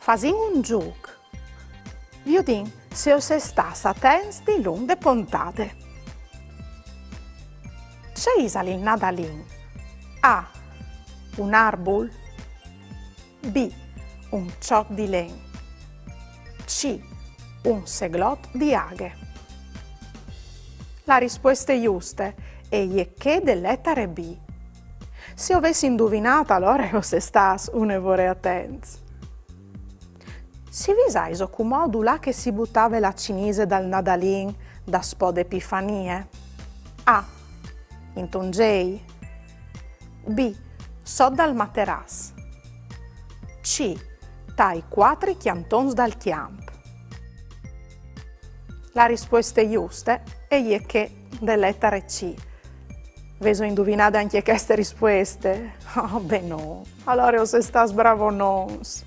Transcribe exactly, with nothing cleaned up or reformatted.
Fasìn un zûc. Viodìn se o sês stâts atents dilunc de pontade. Ce isal il Nadalin? A. Un arbul. B. Un çot di len. C. Un seglot di aghe. La rispueste juste e je chê de letare B. Se o vês induvinât, alore o sês stâts une vore atents. Si visaiso cumò dulà che si butave la cinise dal Nadalin daspò de Epifanie? A. Intun zei. B. Sot dal materàs. C. Tai cuatri cjantons dal cjamp. La rispueste juste e je chê de letare C. Vêso induvinade ancje cheste rispueste? Oh, ben no. Alore o sês stâts bravonons.